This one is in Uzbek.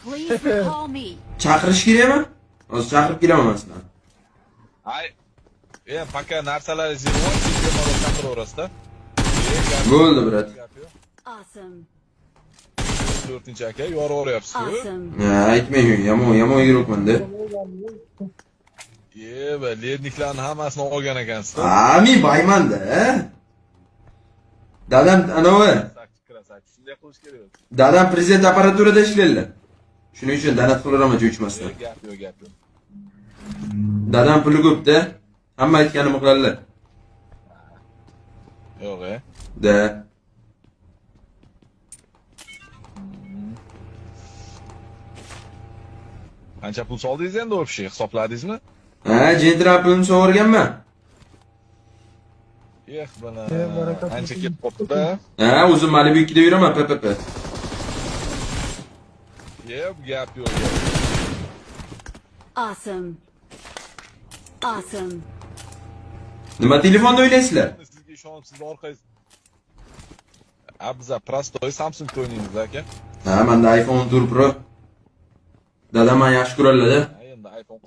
Please recall me. Chaqirish kerakmi? Hozir chaqirib kelaman man sizlarni. Ay. E, пока narsalaringizni yig'ib olib, siz bemalol chaqiraverasizda. E, gap Bo'ldi, брат. Gap yo'q. Awesome. To'rtinchi aka, yorib yuboryapsiz-ku. Awesome. Ha, aytmang, yomon, yomon yuribman-da. E, va ледник larni hammasini olgan ekansiz. Ha, men boyman-da. Dadam anavi, Красавчик, красавчик. Shunday qilish kerak o'zi. Dadam prezident apparaturada ishlaydilar. Shuning uchun донат qilaveraman E, cho'chmasdan. gap yo'q, gap yo'q. Dadam puli ko'p-da. Hamma aytganimni qiladilar. Yo'q, e. Da. Qancha pul soldingiz endi общий hisobladingizmi? Ha, Gentra pulini sovurganman. Eh, bana. E, barakat Ancha bo'lsin. ketib qolibdi-da. Ha, o'zim Malibu 2 da yuraman, PPP. E, gap yo'q, gap. Awesome. Awesome. Nima telefonda o'ynaysizlar? Sizga ishonib, sizni orqangiz. A, biza простой Samsung o'ynaymiz, aka. Ha, menda iPhone 4 Pro. Dadam meni yaxshi ko'radilar-da. Ha, endi iPhone